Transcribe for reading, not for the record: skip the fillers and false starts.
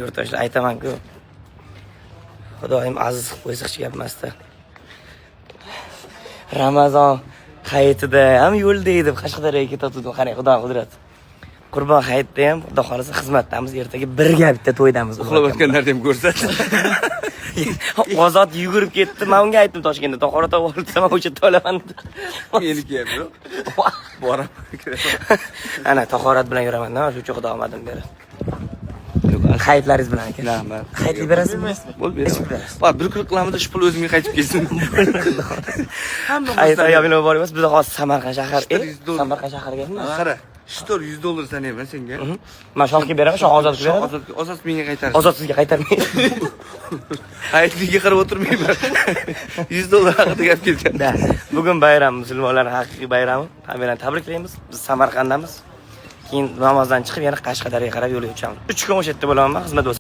Yurtdoshlar, aytaman-ku. Xudoyim aziz qilib qo'ysa, hech gap emasda. Ramazon hayitida ham yo'lda edim, Qashqadaryoga ketayotgandim. Qarang, Xudo qudrat. Qurbon hayitida ham, Xudo xohlasa, xizmatdamiz. Ertaga birga bitta to'ydamiz. Uxlab o'tganlarni ham ko'rsat. Ozod yugurib ketdi. Men unga aytdim, Toshkentda tahorat olib desam, o'sha yerda olaman dedi. Meniki ham yo'q. Boraman. Ana tahorat bilan yuraman, shu uchun Xudo omadim beradi. Hayitlaringiz bilan, aka. Rahmat. Hayitlik berasizmi? Bo'ldi, Hech beraman. berasiz. Bor, bir kun qilamiz, shu pul o'zimga qaytib kelsin. Hamma Hayit ayomini muborak bo'lsin. Biz hozir Samarqand shahar, $100. Samarqand shahariga. Qara, 400 dollar sanayman senga. Men Shohga beraman, Shoh Ozodga beradi. Ozod, Ozod menga qaytarsin. Ozod sizga qaytarmaydi. Hayitligiga qarab o'tirmayman. 100 dollar haqida gap ketgan. Да. Bugun bayram, musulmonlarning haqiqiy bayrami. Hammanglarni tabriklaymiz. Biz Samarqanddamiz. Keyin namozdan chiqib yana Qashqadaryoga qarab yo'lga tushamiz. 3 kun o'sha yerda bo'laman, xizmat bo'lsa.